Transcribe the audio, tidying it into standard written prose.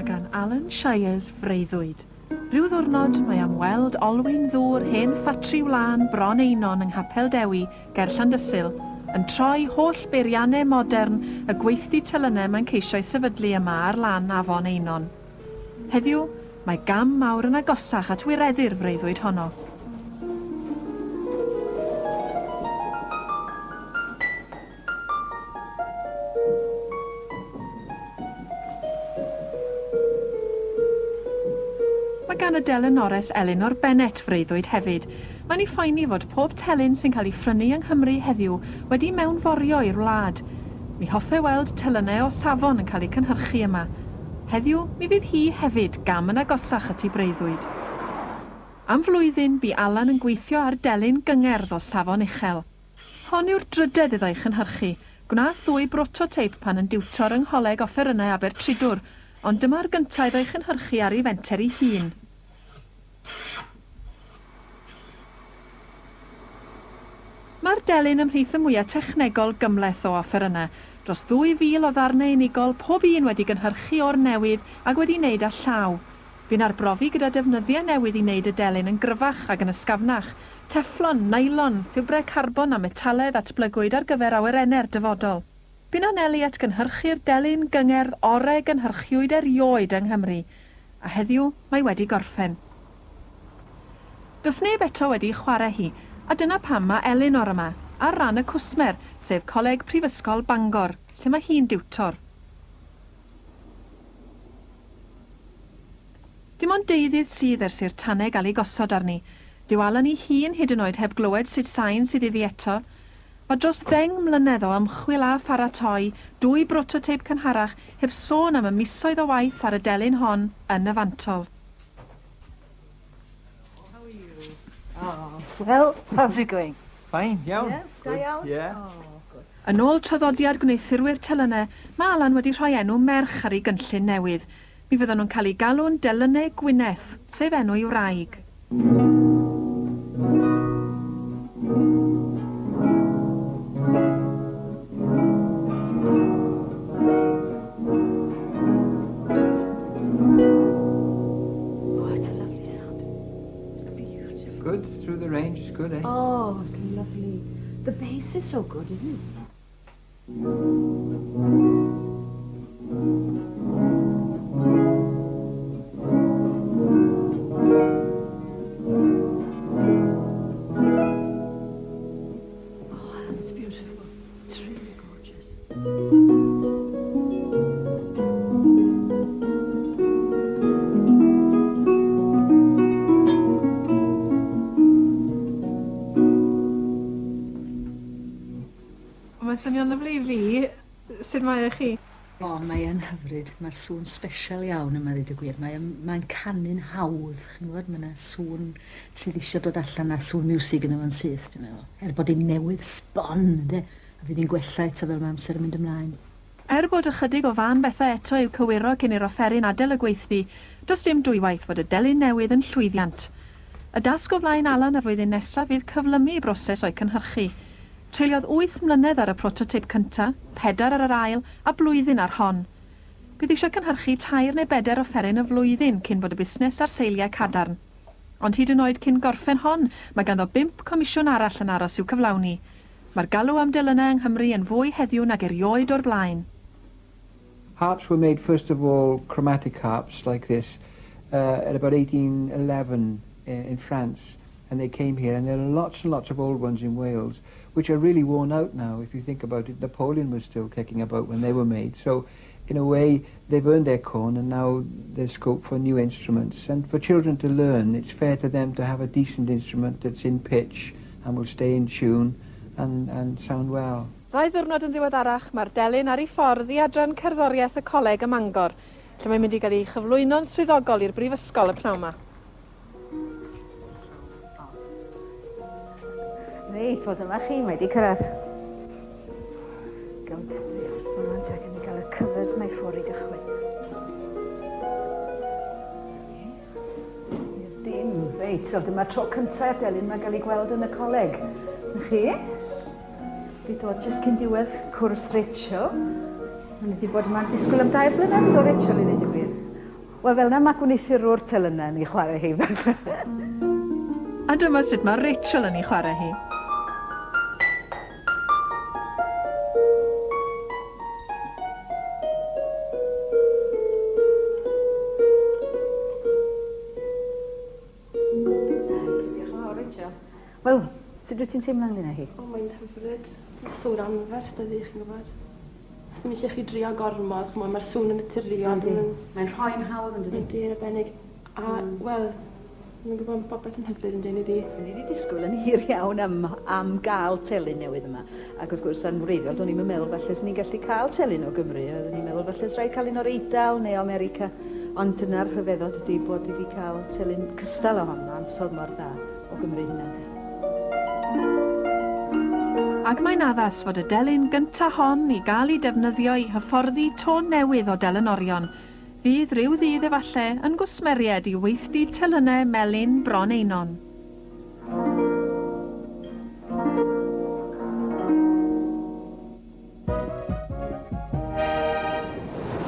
Mae gan Alan Shires freuddwyd. Rhyw ddiwrnod mae am weld olwyn ddŵr hen ffatri wlân Bron Einon yng Nghapel Dewi ger Llandysul yn troi holl beiriannau modern y gweithdy telynau mae'n ceisio'i sefydlu yma ar lan afon Einon. Heddiw, mae gam mawr yn agosach at wireddu'r freuddwyd honno. Mae gan y delynores Elinor Bennett freuddwyd hefyd. Mae'n ei phoeni fod pob telyn sy'n cael ei phrynu yng Nghymru heddiw wedi mewnforio i'r wlad. Mi hoffe weld telynau o safon yn cael eu cynhyrchu yma. Heddiw, mi fydd hi hefyd gam yn agosach at ei breuddwyd. Am flwyddyn, bu Alan yn gweithio ar delyn gyngerdd o safon uchel. Hon yw'r drydedd iddo'i chynhyrchu. Gwnaeth ddwy brototeip pan yn diwtor yng Ngholeg Offerynnau Abertridwr, ond dyma'r gyntaf iddo'i chynhyrchu ar ei fenter ei hun. Mae'r delyn ymhlith y mwyaf technegol gymhleth o offerynnau, dros 2,000 o ddarnau unigol, pob un wedi gynhyrchu o'r newydd ac wedi wneud â llaw. Bu'n arbrofi gyda defnyddiau newydd i wneud y delyn yn gryfach ac yn ysgafnach, teflon, nylon, ffibrau carbon a metalau ddatblygwyd ar gyfer awyrennau'r dyfodol. Bu'n anelu at gynhyrchu'r delyn gyngerdd orau gynhyrchiwyd erioed yng Nghymru, a heddiw mae wedi gorffen. Does neb eto wedi chwarae hi, a dyna pam mae Elinor yma, ar ran y cwsmer, sef Coleg Prifysgol Bangor, lle mae hi'n diwtor. Dim ond deuddydd sydd ers i'r tanau gael eu gosod arni. Dyw Alan ei hun hyd yn oed heb glywed sut sain sydd iddi eto. Mae dros ddeng mlynedd o ymchwil a pharatoi, dwy brototeip cynharach, heb sôn am y misoedd o waith ar y delyn hon yn y fantol. How are you? Oh, well, how's it going? Fine, iawn. Yeah, da iawn? Yeah. Oh, good. Yn ôl traddodiad gwneuthurwyr telynau, mae Alan wedi rhoi enw merch ar ei gynllun newydd. Mi fyddan nhw'n cael eu galw'n Delynau Gwyneth, sef enw ei wraig. Oh, it's a lovely sound. It's beautiful. Good, through the range, it's good, eh? Oh, it's lovely. The bass is so good, isn't it? Oh, that's beautiful. It's really gorgeous. Mae'n swnio'n lyfli i fi. Sut mae e chi? O, mae yn hyfryd. Mae'r sŵn special iawn yma, ddweud y gwir. Mae'n mae canu'n hawdd, chi'n gwybod? Mae yna sŵn sydd eisiau dod allan a sŵn miwsig yn efo'n syth, dwi'n meddwl. Er bod hi'n newydd sbon, de? A fydd hi'n gwella eto fel mae amser yn mynd ymlaen. Er bod ychydig o fân bethau eto i'w cywiro cyn i'r offeryn adael y gweithdy, does dim dwywaith fod y delyn newydd yn llwyddiant. Y dasg o flaen Alan y flwyddyn nesaf fydd cyflymu y broses o'i cynhyrchu. Treuliodd 8 mlynedd ar y prototeip cyntaf, 4 ar yr ail a blwyddyn ar hon. Bydd eisiau cynhyrchu 3 neu 4 offeryn y flwyddyn cyn bod y busnes ar seiliau cadarn. Ond hyd yn oed cyn gorffen hon, mae ganddo 5 comisiwn arall yn aros i'w cyflawni. Mae'r galw am delynau yng Nghymru yn fwy heddiw nag erioed o'r blaen. Harps were made, first of all, chromatic harps like this, at about 1811 in France, and they came here, and there are lots and lots of old ones in Wales, which are really worn out now, if you think about it. Napoleon was still kicking about when they were made, so in a way they've earned their corn, and now there's scope for new instruments. And for children to learn, it's fair to them to have a decent instrument that's in pitch and will stay in tune and sound well. Ddau ddiwrnod yn ddiweddarach, mae'r delyn ar ei ffordd i adran cerddoriaeth y coleg ym Mangor, lle mae'n mynd i gael ei chyflwyno'n swyddogol i'r brifysgol y pnawn 'ma. Reit, wel dyma chi, mae wedi cyrraedd. Good. One second, i gael y covers mae ffwrdd i gychwyn. I'r dim, reit, so dyma'r tro cyntaf i'r delyn yma gael ei gweld yn y coleg. Na chi? Di dod jyst cyn diwedd cwrs Rachel. Mae'n wedi bod yma'n disgwyl am 2 blynedd yn do Rachel i ddweud y gwir. Wel, fel 'na ma' gwneuthurwr telynau yn ei chwarae hi. A dyma sut mae Rachel yn ei chwarae hi. Diolch yn fawr, Rachel. Wel, sut wyt ti'n teimlo ynglyn â hi? O, mae'n hyfryd. Mae'n sŵn anferth, dydi, chi'n gwybod. Os ddim eisiau chi drio gormod, ch'mod, mae'r sŵn yn naturiol. Yndi. Mae'n rhoi'n hawdd, yn dydi? Yndi, yn arbennig. A, wel, fi'n gwybod ma' popeth yn hyfryd yn dyn i fi. Ni wedi disgwyl yn hir iawn am, am gael telyn newydd yma. Ac wrth gwrs, yn wreiddiol, do'n i'm yn meddwl falle 'swn ni'n gallu cael telyn o Gymru. Oeddwn i'n meddwl falle rhaid cael un o'r Eidal neu o America. Ond dyna'r rhyfeddod ydy bod wedi cael telyn cystal o hon, ansawdd mor dda o Gymru hynna. Ac mae'n addas fod y delyn gynta hon i gael ei defnyddio i hyfforddi to newydd o delynorion, fydd rhyw ddydd efalle yn gwsmeriaid i weithdy telynau Melin Bron Einon.